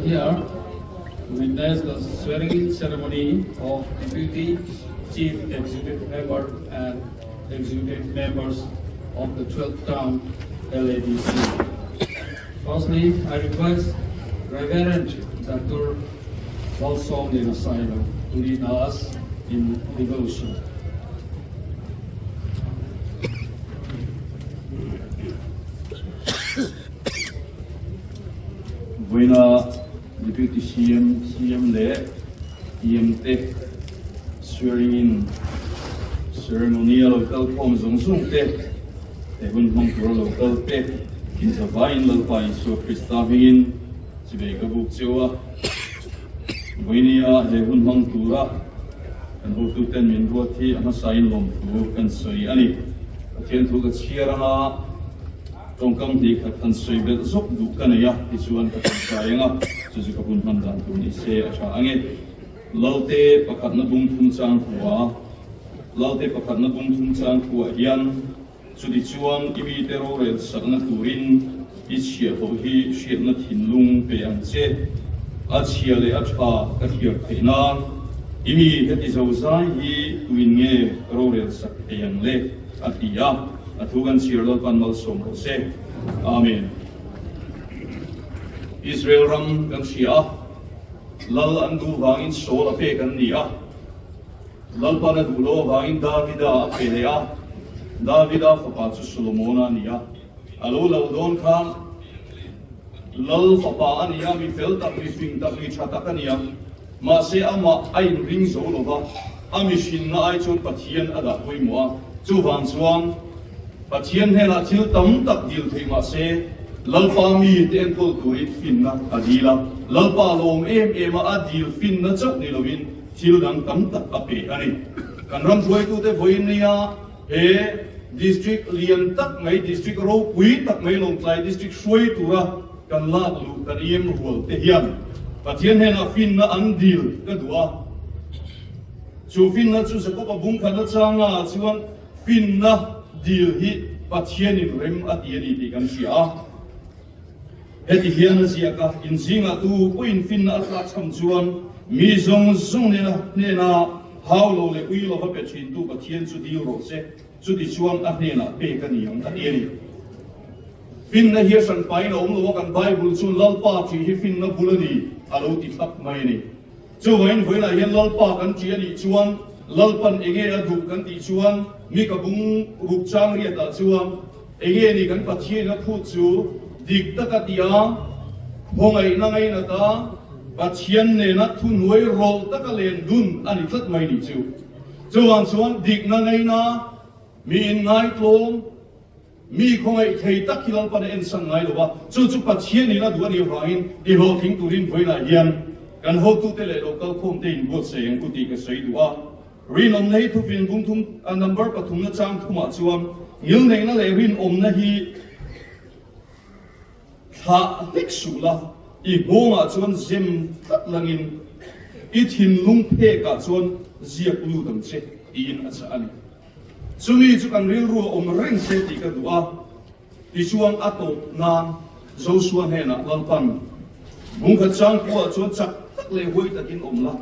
here to witness the swearing-in ceremony of Deputy Chief Executive Member and Executive Members of the 12th Town LADC. Firstly, I request Reverend Dr. Lalsawngliana Sailo to lead us in devotion. Vawiina Deputy CM, CM leh PM te swearing in ceremony a lo kal khawm zawng zawng te, he hun hmang tura lo kal te inzavaiin Lalpa Isua Krista hmingin chivei ka buk cheu a. Vawinia he hun hmang tura kan hotuten min ruat hi a hmasain lawmthu kan sawi a ni. Pathian thu ka chhiar anga tawngkam hnih khat han sawi belh zawk duh ka nei a, tichuan ka tawngtai anga chu chu ka hun hman dan tur ni se a tha ange. Lalte pakhatna bung thum chang thua Lalte pakhatna bung thum chang thuah hian Chutichuan i mite rorel sakna turin i chhiahhlawh hi hriatna thinlung pe ang che. A chhia leh a tha ka hriat theih nan i mi heti zo zai hi tuin nge rorel sak thei ang le? a ti a. A thu kan chhiar Lalpan malsawm rawh se. Amen. Israel ram kan hria a, Lal an duh vangin Saul a pek an ni a. Lalpan a duh lo avangin Davida a pe leh a, Davida fapa chu Solomona a ni a. A lo lo dawn khan Lal fapa a ni a, mi fel tak, mi fing tak, mi tha tak a ni a. Mahse amah a inring zo lo va, a mihrinna ai chuan Pathian a dah pawimawh a. Chuvang chuan Pathian hnenah thil tam tak dil thei mahse Lalpa mite enkawl turin finna a dil a. Lalpa lawm em em a, a dil finna chauh ni lovin Thil dang tam tak a pe a ni. Kan ram hruaitute vawiin nia he District lian tak mai, District ropui tak mai Lawngtlai District hruai tura kan lak luh kan em rual te hian Pathian hnenah finna an dil ka duh a. Chu finna chu Jakob-a bung khat nachanga chuan finna dil hi Pathianin rem a ti a ni tih kan hria a. Heti hian a ziak a, Inzingah tu pawhin finna a tlak chham chuan mi zawng zawng nena hnena hau lo leh ui lova pe thintu Pathian chu dil rawh se, chuti chuan a hnenah pek a ni ang a ti a ni. Finna hi a hran pahin a awm lo a, kan Bible chuan Lalpa ṭih hi finna bul a ni a lo ti thlap mai a ni. Chuvangin vawiinah hian Lalpa kan ṭih a nih chuan Lalpan enge a duh kan tih chuan mi ka bung ruk chang riatah chuan Enge ni kan Pathian a phut chu dik taka tia khawngaihna ngainata Pathian nena thuhnuai rawlh taka len dun a ni tlat mai ni chu. Chuvang chuan dikna ngaina, mi inngaihtlawm, mi khawngaih thei tak hi Lalpan a ensan ngai lo va, chu chu Pathian in a duh a nih avangin tihlawhtling turin vawiinah hian kan hotute leh local khawmte inbuatsaih ang u tih ka sawi duh a. Rinawmna hi thufin bung thum a number pathumna chang thumah chuan ngilneihna leh rinawmna hi thlah hlek suh la, i nghawngah chuan zem tlat langin i thinlung phekah chuan ziak lut ang che tiin a chah a ni. Chumi chu kan rilru a awm reng se tih ka duh a, tichuan a tawp nan Joshua hnenah Lalpan bungkhat chang khuaah chuan chak tak leh huai takin awm la,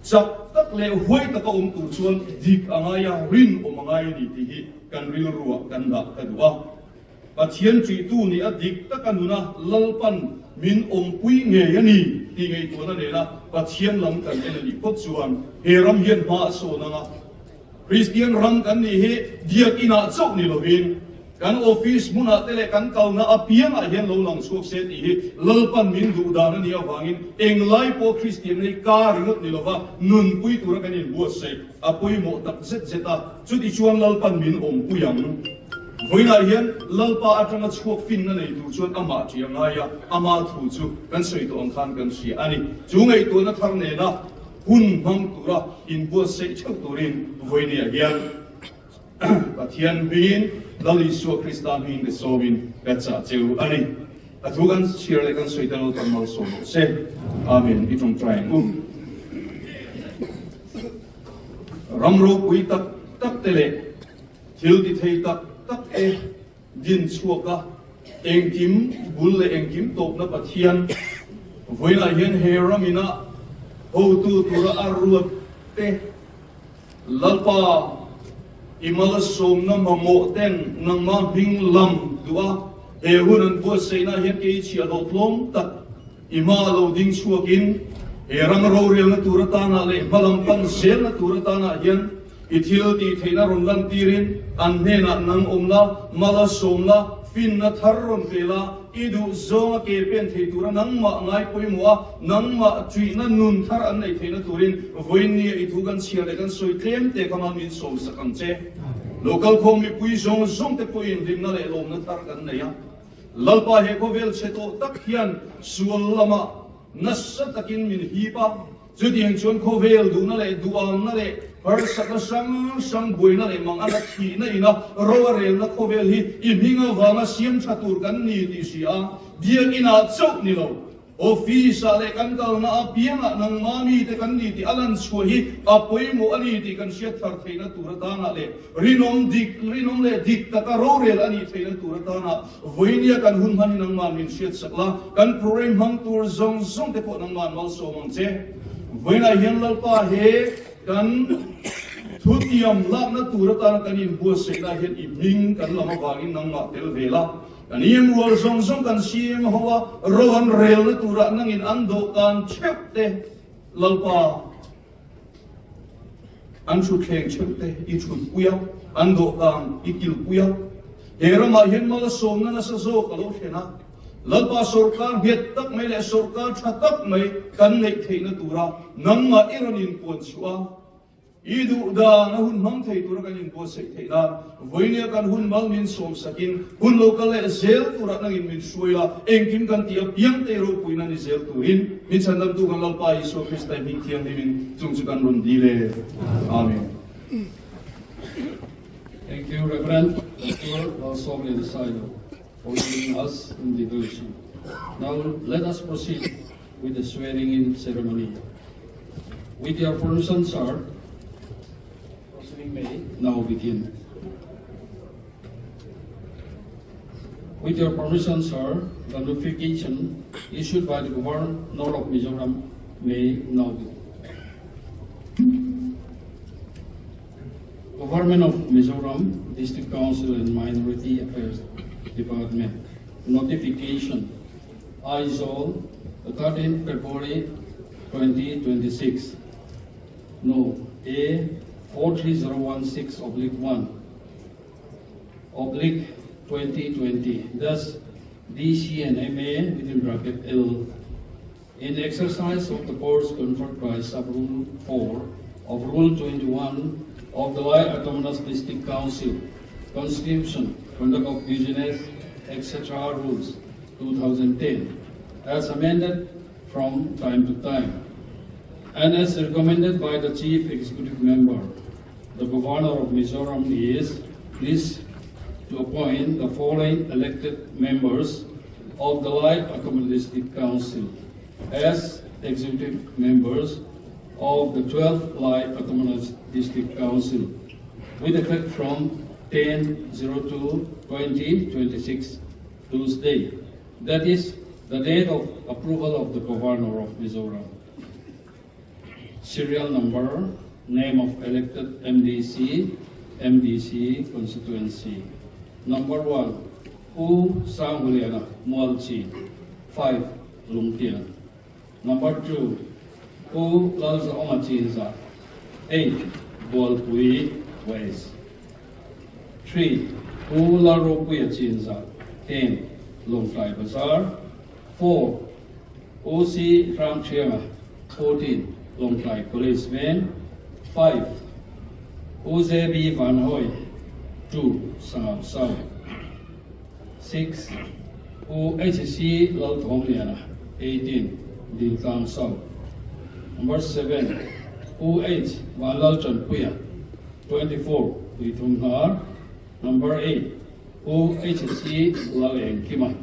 Chak tak leh huai taka awm tur chuan dik a ngai a, rinawm a ngai a ni tih hi kan rilruah kan dah ka duh a. Pathian ṭihtu nih a dik taka nuna Lalpan min awmpui ngei a ni tih ngaihtuahna nena Pathian lam kan en a nih phawt chuan he ram hian hma a sawn ang a. Kristian ram kan nih hi biakinah chauh ni lovin kan office hmunah te leh kan kalna apiangah hian lo lang chhuak se tih hi Lalpan min duh dan a nih avangin englai pawh Kristian nei ka ringawt ni lova nunpui tura kan inbuatsaih a pawimawh tak zet zet a, chutichuan Lalpan min awmpui ang. Vawiinah hian Lalpa atanga chhuak finna nei tur chuan amah ṭih a ngai a, ama thu chu kan sawi tawh ang khan kan hria a ni. Chu ngaihtuahna thar nena Hun hmang tura inbuatsaih theuh turin vawinia hian Pathian hmingin Lal Isua Krista hmingin ka sawmin ka chah cheu a ni. A thu kan chhiar leh kan sawi te Lalpan malsawm rawh se. Amen. I tawngtai ang u. Ram ropui tak tak te leh thil ti thei tak tak te din chhuak a. Engkim bul leh engkim tawpna Pathian vawiinah hian he ram ina hotu tura a ruat te Lalpa i malsawmna mamawh ten nangmah hming lam duh a, he hun an buatsaihna hian kei chhiah hlawh tlawm tak i hma lo ding chhuakin he ram rorelna tur atanah leh hmalam pan zelna tur atanah hian i thil tih theihna rawn lantirin an hnenah nang awm la, malsawm la, finna thar rawn pe la, I duh zawnga ke pen thei tura nangmah ngai pawimawh a, nangmah tuihna nun thar an neih theihna turin vawiin nia i thu kan chhiar leh kan sawi tlem te kha mal min sawm sak ang che. Local khawm mipui zawng zawng te pawhin hlimna leh lawmna thar kan nei a. Lalpa he khawvel chhe tawh tak hian sual lamah nasa takin min hip a. Chutiang chuan khawvel duhna leh duhamna leh harsatna hrang hrang buaina leh mangana thihna ina ro a relna khawvel hi i hming avanga siam tha tur kan ni tih hria a, biakinah chauh ni lo, office ah leh kan kalna apiangah nangmah mite kan ni tih a lan chhuah hi a pawimawh a ni tih kan hriat thar theihna tur atana leh rinawm dik rinawm leh dik taka rorel a nih theihna tur atana Vawinia kan hun hman hi nangman min hriat sak la, kan program hmang tur zawng zawng te pawh nangman malsawm ang che. Vawiinah hian Lalpa he kan thutiam lakna tur atana kan inbuatsaihna hian i hming kan lam avangin nangmah tel ve la, kan iemrual zawng zawng kan siam ho a, ro an relna turah nangin an dawhkan theuh te Lalpa An thutthleng theuh te i thutpui a, an dawhkan i kilpui a. He ramah hian malsawmna nasa zawk a lo thlen a, Lalpa sawrkar nghet tak mai leh sawrkar tha tak mai kan neih theihna tura nangmah i rawn inpuan chhuah a, i duh dan a hun hmang thei tura kan inbuatsaih theih nan Vawinia kan hun mal min sawm sakin hun lo kal leh zel turah nangin min hruai a, engkim kan tih apiang te ropuina ni zel turin min chhandamtu kan Lalpa Isua Krista i hming thianghlimin chung chu kan rawn dil e. Amen. Thank you Reverend Doctor Lalsawmliana Sailo for leading us in devotion. Now let us proceed with the swearing in ceremony. With your permission, sir, Proceeding may now begin. With your permission, sir, the notification issued by the Governor of Mizoram may now be. Government of Mizoram, District Council and Minority Affairs Department. Notification, Aizawl, 13 February 2026. No. A 43016 oblique 1 oblique 2020. Thus, DC and MA within bracket L in exercise of the powers conferred by Sub-Rule 4 of Rule 21 of the Lai Autonomous District Council, Constitution, Conduct of Business, etc. Rules, 2010, as amended from time to time, and as recommended by the Chief Executive Member, the Governor of Mizoram is pleased to appoint the following elected members of the Lai Autonomous District Council as executive members of the 12th Lai Autonomous District Council with effect from 10-02-2026 Tuesday. That is the date of approval of the Governor of Mizoram. Serial number, name of elected MDC, MDC constituency. Number 1, Pu Sanghuliana Mualchi, 5, Lungtian. Number 2, Pu Lalzaonga Chinza, 8, Bualpui West. 3, Pu Lalropuia Chinza, 10, Lawngtlai Bazar. 4, Pu C. Hrangthianga, 14, Lawngtlai College Veng. 5, Pu JB Vanhawi, 2, Sangau South. 6, Pu HC Lalthawmliana, 18, Diltlang South. Number 7, Pu H. Vanlaltanpuia, 24, Tuithum Hnar. Number 8, Pu HC Lalengkima,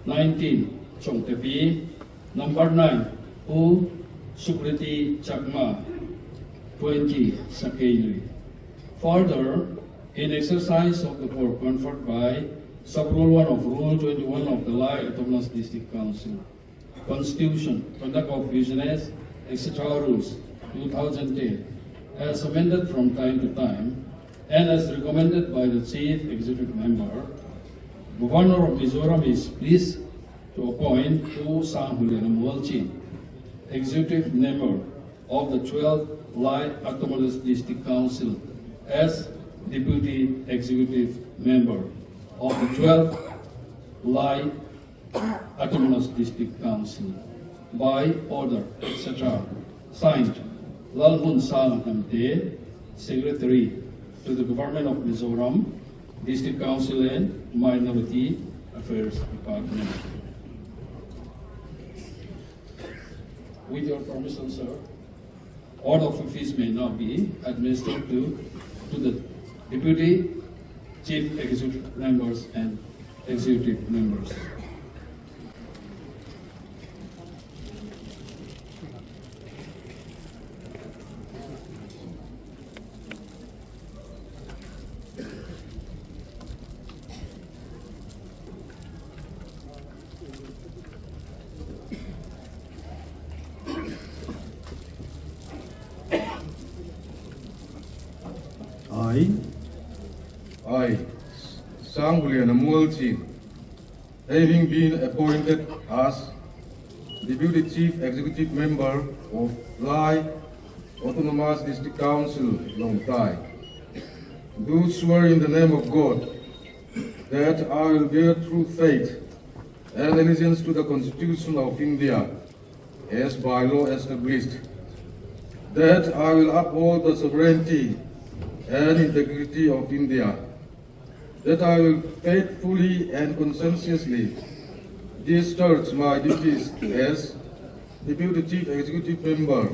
19, Chawngtepi. Number 9, Pu Sukriti Chakma, 20, Sakeilui. Further, in exercise of the power conferred by Sub-Rule 1 of Rule 21 of the Lai Autonomous District Council, Constitution, Conduct of Business, etc. Rules, 2010, as amended from time to time, and as recommended by the Chief Executive Member, Governor of Mizoram is pleased to appoint Pu Sanghulena Mualchin, Executive Member of the 12th Lai Autonomous District Council, as Deputy Executive Member of the 12th Lai Autonomous District Council, by order, etc. Signed, Lalhmunsanga Hnamte, Secretary to the Government of Mizoram, District Council and Minority Affairs Department. With your permission, sir, oath of office may now be administered to, to the Deputy Chief Executive Members and Executive Members. I, I, Sangliana Mualchin, having been appointed as Deputy Chief Executive Member of Lai Autonomous District Council, Lawngtlai, do swear in the name of God that I will bear true faith and allegiance to the Constitution of India as by law established, that I will uphold the sovereignty and integrity of India, that I will faithfully and conscientiously discharge my duties as Deputy Chief Executive Member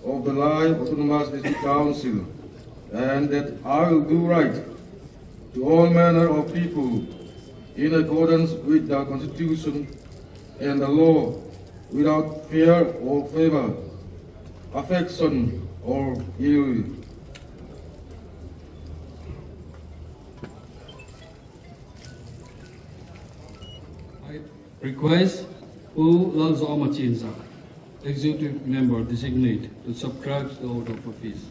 of the Lai Autonomous District Council, and that I will do right to all manner of people in accordance with the Constitution and the law without fear or favor, affection or ill will. I request Pu Lalzawma Chinzah, Executive Member Designate, to subscribe the oath of office.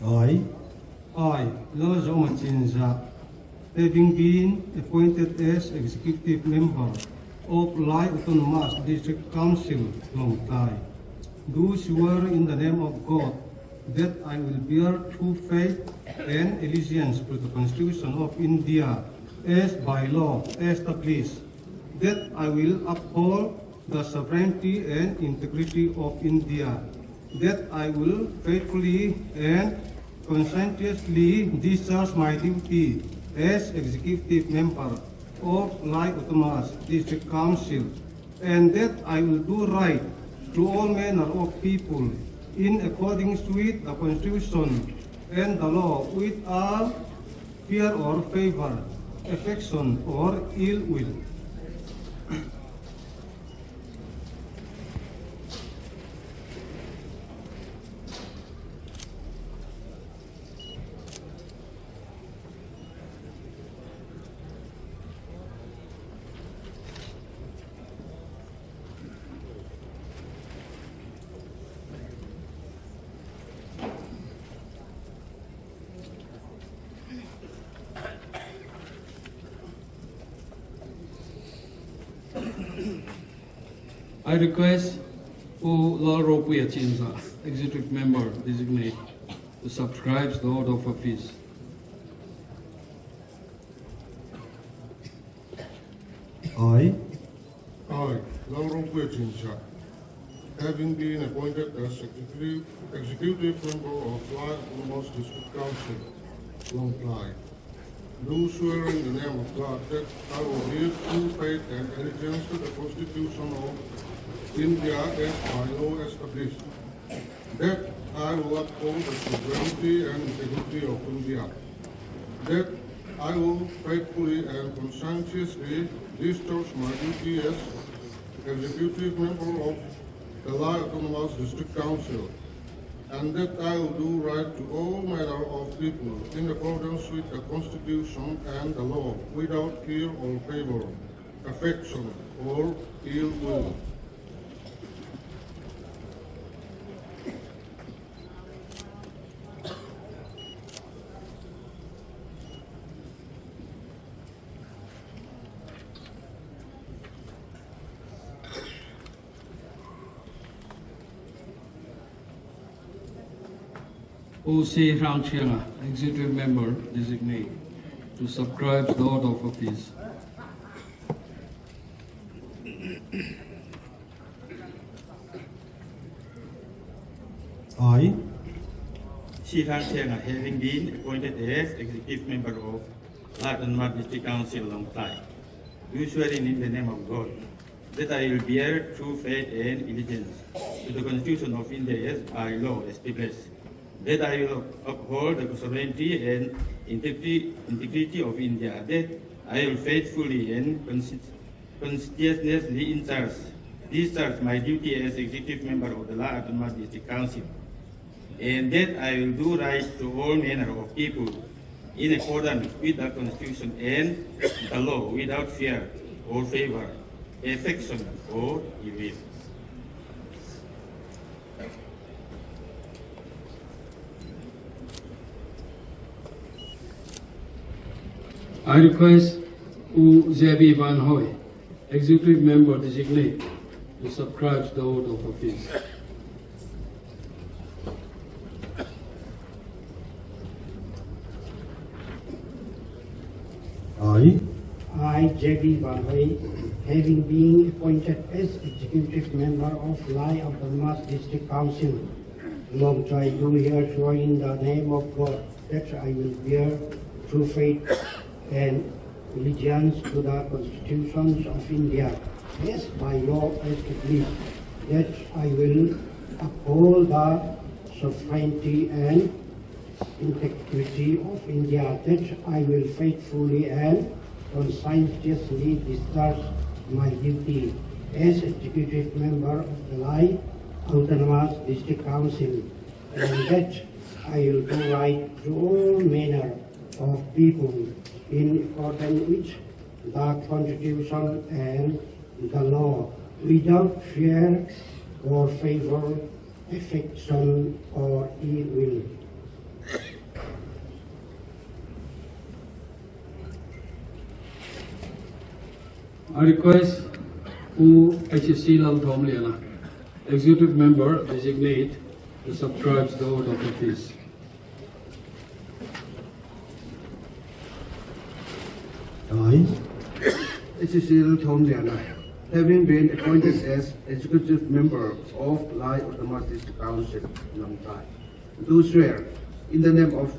I, I, Lalzawma Chinzah, having been appointed as Executive Member of Lai Autonomous District Council, Lawngtlai, do swear in the name of God that I will bear true faith and allegiance to the Constitution of India as by law established, that I will uphold the sovereignty and integrity of India, that I will faithfully and conscientiously discharge my duty as executive member of Lai Autonomous District Council, and that I will do right to all manner of people in accordance with the Constitution and the law without fear or favor, affection or ill will. I request Pu Lalropuia Chinzah, Executive Member Designate, to subscribe the oath of office. I, I, Lalropuia Chinzah, having been appointed as Executive, Executive Member of Lai Autonomous District Council, Lawngtlai, do swear in the name of God that I will bear true faith and allegiance to the Constitution of India as by law established, that I will uphold the sovereignty and integrity of India, that I will faithfully and conscientiously discharge my duty as executive member of the Lai Autonomous District Council, and that I will do right to all manner of people in accordance with the Constitution and the law, without fear or favor, affection or ill will. Pu C. Hrangchhianga, Executive Member Designate, to subscribe the oath of office. I, C. Hrangchhianga, having been appointed as Executive Member of Lai Autonomous District Council, Lawngtlai, do swear in the name of God that I will bear true faith and allegiance to the Constitution of India as by law established, that I will uphold the sovereignty and integrity of India, that I will faithfully and conscientiously discharge my duty as Executive Member of the Lai Autonomous District Council, and that I will do right to all manner of people in accordance with the Constitution and the law without fear or favor, affection or ill will. I request U Zebi Van Hoy, Executive Member Designate, to subscribe the oath of office. I, I, J.B. Van Hoy, having been appointed as Executive Member of Lai Autonomous District Council, Lawngtlai, do here swear in the name of God that I will bear true faith and allegiance to the constitutions of India as by law established, that I will uphold the sovereignty and integrity of India, that I will faithfully and conscientiously discharge my duty as executive member of the Lai Autonomous District Council, and that I will do right to all manner of people in accordance with the Constitution and the law, without fear or favor, affection or ill will. I request U H.C. Lalthawmliana, Executive Member Designate, to subscribe the oath of office. I, H.C. Lalthawmliana, having been appointed as Executive Member of Lai Autonomous District Council, Lawngtlai, do swear in the name of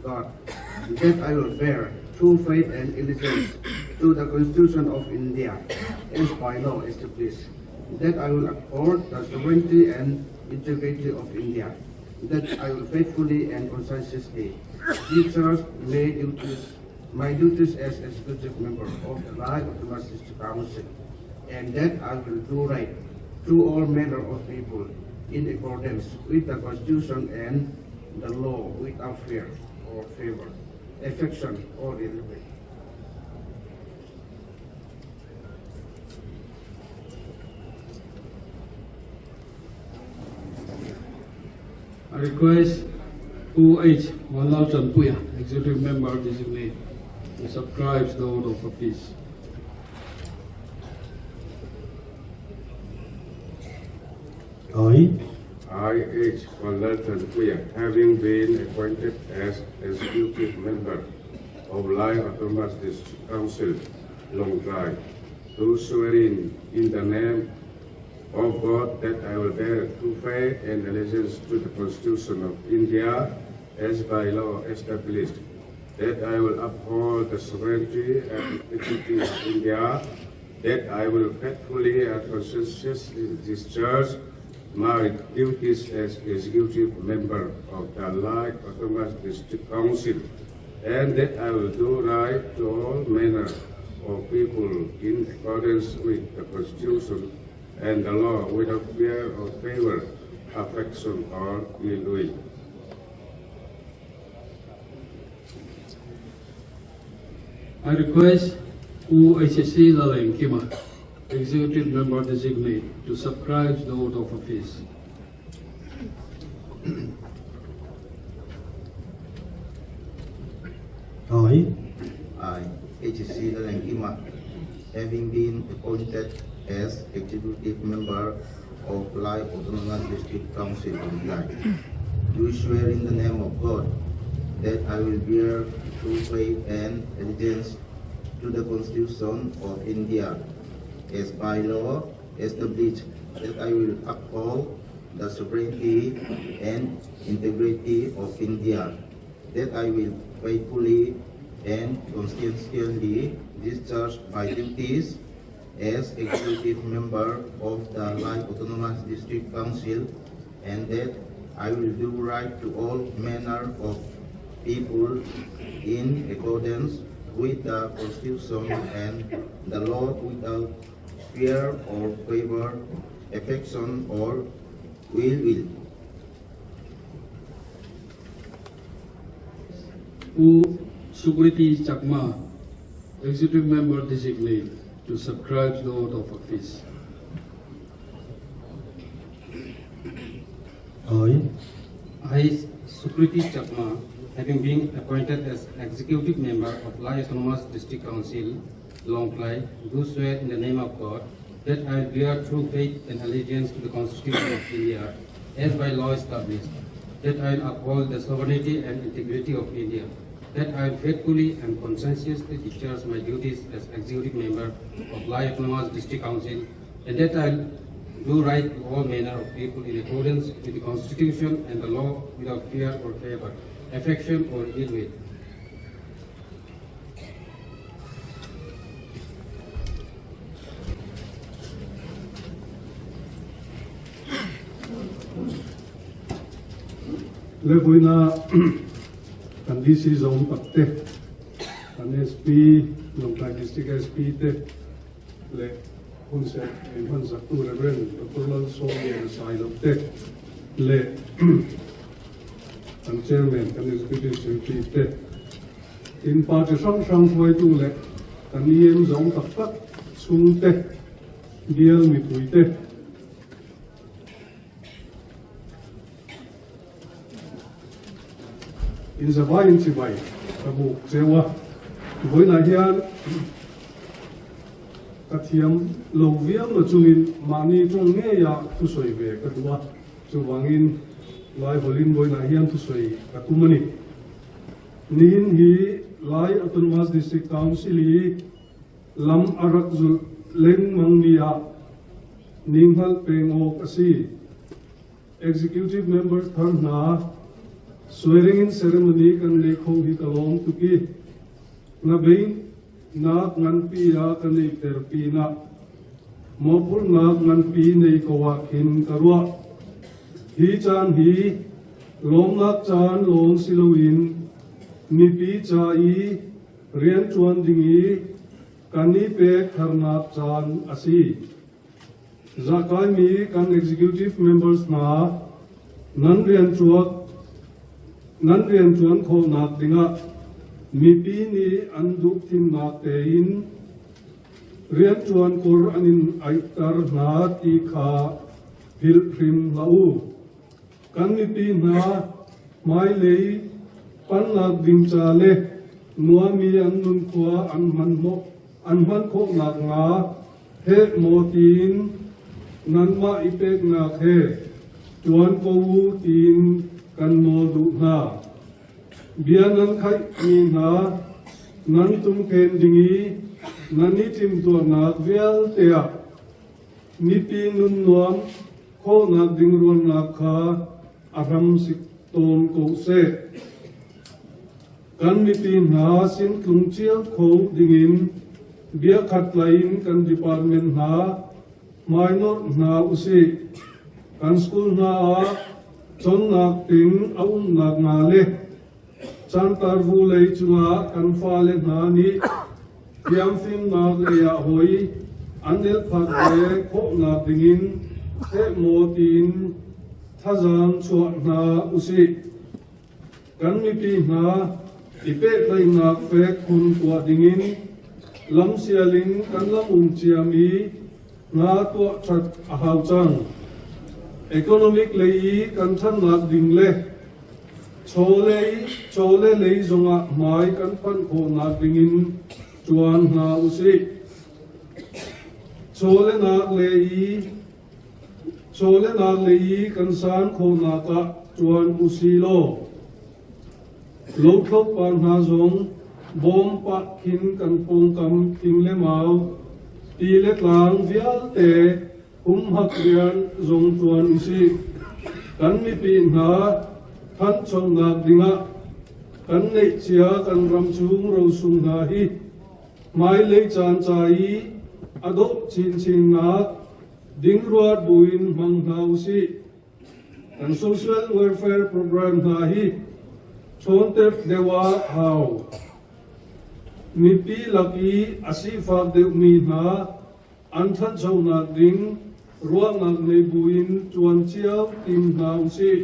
God that I will bear true faith and allegiance to the Constitution of India as by law established, that I will uphold the sovereignty and integrity of India, that I will faithfully and conscientiously discharge my duties, my duties as executive member of the Lai Autonomous District Council, and that I will do right to all manner of people in accordance with the Constitution and the law without fear or favor, affection or ill will. I request Pu H. Vanlaltanpuia, Executive Member Designate, to subscribe the oath of office. I, I, H. Vanlaltanpuia, having been appointed as Executive Member of Lai Autonomous District Council, Lawngtlai, do swear in, in the name of God that I will bear true faith and allegiance to the Constitution of India as by law established, that I will uphold the sovereignty and integrity of India, that I will faithfully and conscientiously discharge my duties as executive member of the Lai Autonomous District Council, and that I will do right to all manner of people in accordance with the Constitution and the law without fear or favor, affection or ill will. I request Pu HC Lalengkima, Executive Member Designate, to subscribe the oath of office. I, I, H.C. Lalengkima, having been appointed as Executive Member of Lai Autonomous District Council Lawngtlai, do swear in the name of God that I will bear true faith and allegiance to the Constitution of India as by law established, that I will uphold the sovereignty and integrity of India, that I will faithfully and conscientiously discharge my duties as executive member of the Lai Autonomous District Council, and that I will do right to all manner of people in accordance with the Constitution and the law without fear or favor, affection or ill will. Pu Sukriti Chakma, Executive Member Designate, to subscribe the oath of office. I, I, Sukriti Chakma, having been appointed as Executive Member of Lai Autonomous District Council, Lawngtlai, do swear in the name of God that I will bear true faith and allegiance to the Constitution of India as by law established, that I will uphold the sovereignty and integrity of India, that I will faithfully and conscientiously discharge my duties as Executive Member of Lai Autonomous District Council, and that I will do right to all manner of people in accordance with the Constitution and the law without fear or favor, affection or ill will. Le vawiina kan DC zawm tak te, kan SP, Lawngtlai District SP te leh hun serh min hman zaktu Rev. Doctor Lalsawmliana Sailo te leh kan Chairman, kan Executive Secretary te, tin party hrang hrang hruaitu leh kan EM zawm tak tak chhungte, bial mipuite, Inzavai inchibai ka buk cheu a, vawiinah hian ka thiam lo viau na chungin mahni tawng ngeia thusawi ve ka duh a, chuvangin Lai hawlin vawiinah hian thusawi ka tum a ni. Nihin hi Lai Autonomous District Council hi Lam a rak zulh lengmang mi ah ninghngalh peng awk a si. Executive members thar hna swearing in ceremony kan nei kho hi ka lawm tuk i hnabeinak nganpi ah ka neihter pinah mawhphurhnak nganpi nei ko ah khin ka ruah. Hi caan hi lawmnak caan lawng si loin mipi ca i Rianṭuan ding i kan i pek tharnak caan a si. Zahkaimi kan executive members hna nan rianṭuak nan rianṭuan khawhnak dingah mipi nih an duh thimnak tein rianṭuan kur an in aihter hna ti kha philh hrim hlah u. Kan mipi hna hmailei pannak ding ca le nuami an nunkhua an hman an hman khawh nakhnga heh maw tiin nanmah i peknak he ṭuan ko u tiin kan nawl duh hna. Bia nan khaihmi hna nan tumkhen ding i nan i timhtuahnak vialte ah mipi nunnuam khawhnak ding ruannak kha a hram sik tawn ko seh. Kan mipi hna sin tlung cio kho dingin bia khat in kan department hna hmainawrh hna usih. Kan school hna ah cawnnak ting a umnak nga le cantar vulei cungah kan fale hna nih thiamfimnak lei ah hoi An el phak ve khawhnak dingin heh maw tiin thazaang chuah hna usih. Kan mipi hna i pehtlaihnak fek khun tuah dingin lamsial in kan lam um ciami hna tuah ṭhat a hau cang. Economic lei i kan ṭhannak ding le chawleh lei zongah hmai kan panh khawhnak dingin ṭuan hna usih. Chawlehnak lei i kan san khawhnak ah ṭuan usih law lothlo pa hna zong bawm pah khin kan pawngkam thing le mau, ti le tlang vialte humhak rian zong ṭuan usih. Kan mipi hna thanchonak dingah kan neihcia kan ramchung rosung hna hi Hmailei caan ca i a dawh chinchinnak ding ruat buin hmang hna usih. Kan social welfare program hna hi ṭhawnter deuh ah hau. Mipi lak i a sifak deuhmi hna an ṭhanchonak ding ruahnak ngei buin ṭuan cio tim hna usih.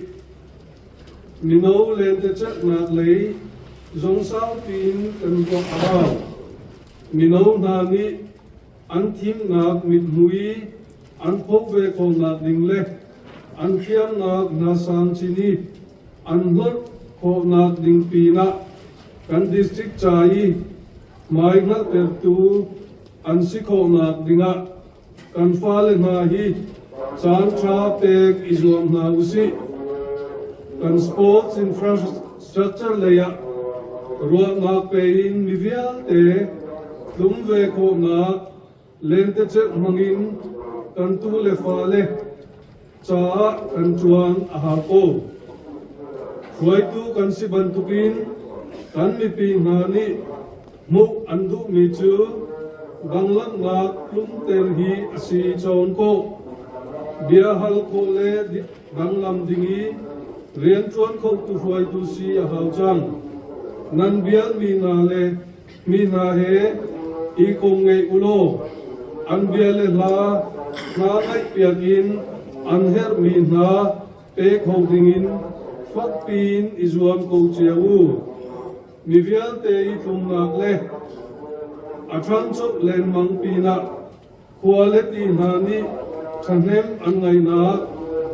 Mino lentecelhnak lei zong saupi in kan ruah a hau. Mino hna nih an thimnak mithmui an phoh ve khawhnak ding le an thiamnak hna sang chin i an hlorh khawhnak ding pinah kan district ca i hmai hngalhtertu an si khawhnak dingah kan fale hna hi caan ṭha pek i zuam hna usih. Kan sports infrastructure lei ah ruahnak pe in mi vialte tlum ve khawhnak lentecelh hmangin kan tu le fale caah kan ṭuan a hau ko. Hruaitu kan si bantukin kan mipi hna nih hmuh an duhmi cu danglamnak tlumter hi a si cawn ko. Bia hal khawh le danglam ding i rianṭuan khotu hruaitu si a hau cang. Nan bialmi hna le mi hna he i kom ngei u law an bia le hla hna ngaihpiak in an herhmi hna pe kho dingin fakpiin i zuam ko cio u. Mi vialte i tlumnak le a ṭhancho lengmang pinah khua le ti hna nih ṭhahnem an ngaihnak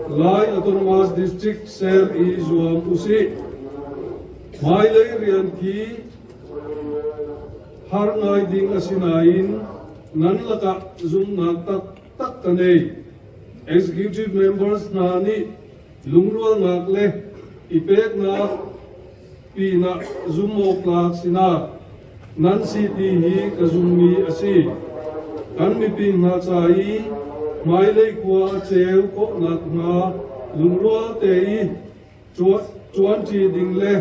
Lai Autonomous District ser i zuam usih. Hmailei rian khi har ngai ding a si nain nan lakah zumhnak taktak ka nei. Executive members hna nih lungrualnak le i peknak pinah zumhawktlak sinak nan si ti hi ka zummi a si. Kan mipi hna ca i hmailei khua a ceu khawhnak hnga lungrual te i ṭuanṭi ding le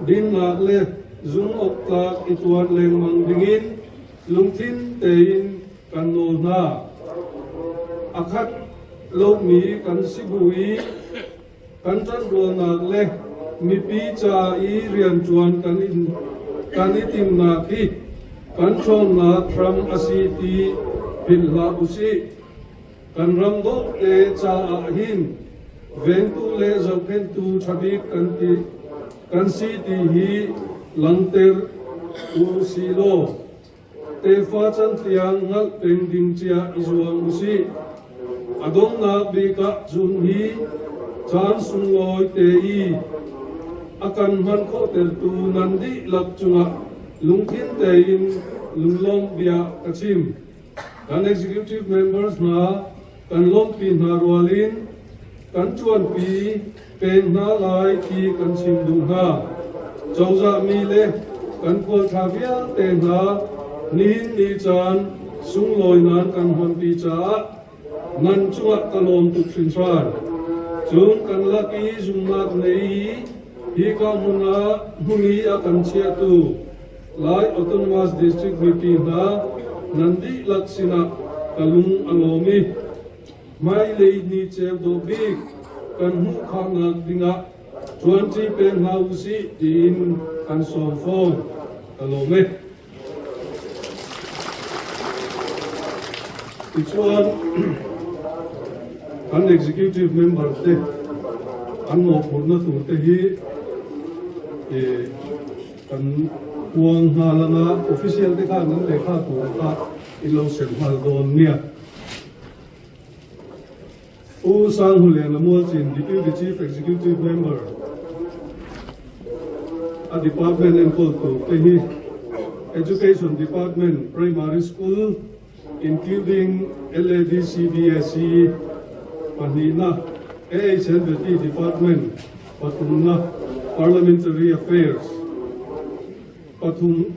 dinnak le zumhawktlak i ṭuan lengmang dingin lungthin tein kan nawl hna. A khat lomi kan si bu i kan ṭanrualnak le mipi ca i rianṭuan kan i timhnak hi kan ṭhawnnak hram a si ti philh hlah usih. Kan ram dawhte caah hin vengtu le zohkhenhtu ṭha bik kan ti kan si ti hi langhter u sih law tefa chan tiang hngalh peng ding cia i zuam usih. A donghnak bik ah cun hi caan sunglawi te i a kan hman khawhtertu nan dihlak cungah lungthin tein lunglawmh bia ka chim. Kan executive members hna kan lawmhpi hna rual in kan ṭuanpi peng hna lai ti kan chim duh hna. Cozah mi le kan khualtha vialte hna nihin ni caan sunglawi nan kan hmanpi caah nan cungah ka lawm tuk hringhran. Cun kan lak i zumnak nei i hika hmun ah hmun i a kan chiahtu Lai Autonomous District mipi hna nan dihlak sinah ka lung a lawm i hmailei ni ceu dawh bik kan hmuh khawhnak dingah ṭuanṭi peng hna usih tiin kan sawm fawn. Ka lawm e. Tichuan kan Executive Member te an mawhphurhna tur te hi kan puang nghal anga official te khan an lehkha tur kha in lo sem nghal dawn nia. Pu Sanghuliana Mualchin, Deputy Chief Executive Member, a department enkawl tur te hi Education Department, Primary School, including LADC BSE, pahnihna, AHNBT Department, pathumna, Parliamentary Affairs, pathum,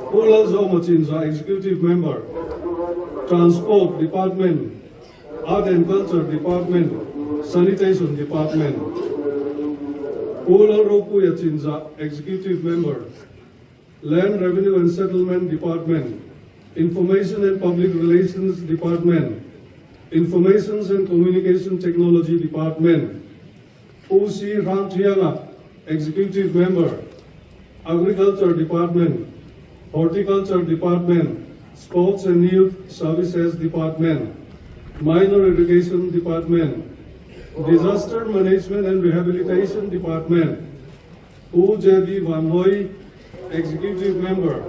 Pu Lalzawma Chinza, Executive Member, Transport Department, Art and Culture Department, Sanitation Department, Pu Lalropuia Chinza, Executive Member, Land Revenue and Settlement Department, Information and Public Relations Department, Information and Communication Technology Department, Pu C. Rangthianga, Executive Member, Agriculture Department, Horticulture Department, Sports and Youth Services Department, Minor Education Department, Disaster Management and Rehabilitation Department, Pu J.B. Van Hoy, Executive Member,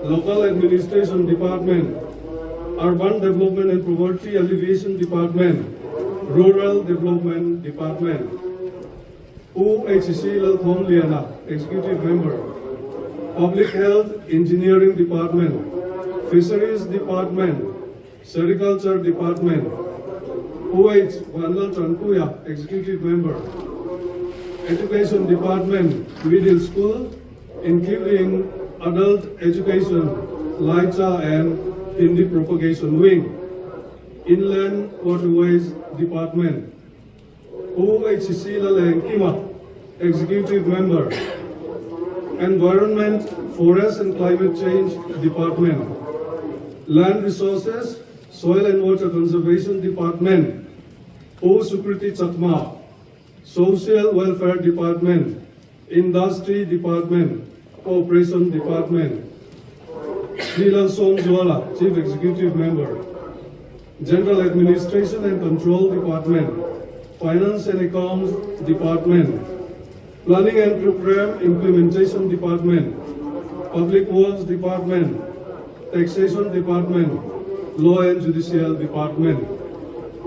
Local Administration Department, Urban Development and Poverty Alleviation Department, Rural Development Department, Pu H.C. Lalthom Liana, Executive Member, Public Health Engineering Department, Fisheries Department, Sericulture Department, Pu H. Vanlal Chanpuya, Executive Member, Education Department, Middle School, including Adult Education, Laicha and Hindi Propagation Wing, Inland Waterways Department, Pu H.C. Laleng Kima, Executive Member, Environment, Forest and Climate Change Department, Land Resources, Soil and Water Conservation Department, Pu Sukriti Chakma, Social Welfare Department, Industry Department, Cooperation Department, Srilal Somjuala, Chief Executive Member, General Administration and Control Department, Finance and Accounts Department, Planning and Program Implementation Department, Public Works Department, Taxation Department, Law and Judicial Department.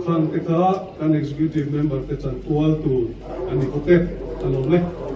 Khang te kha kan Executive Member te chan kual tur a ni bawk e, a lawm e.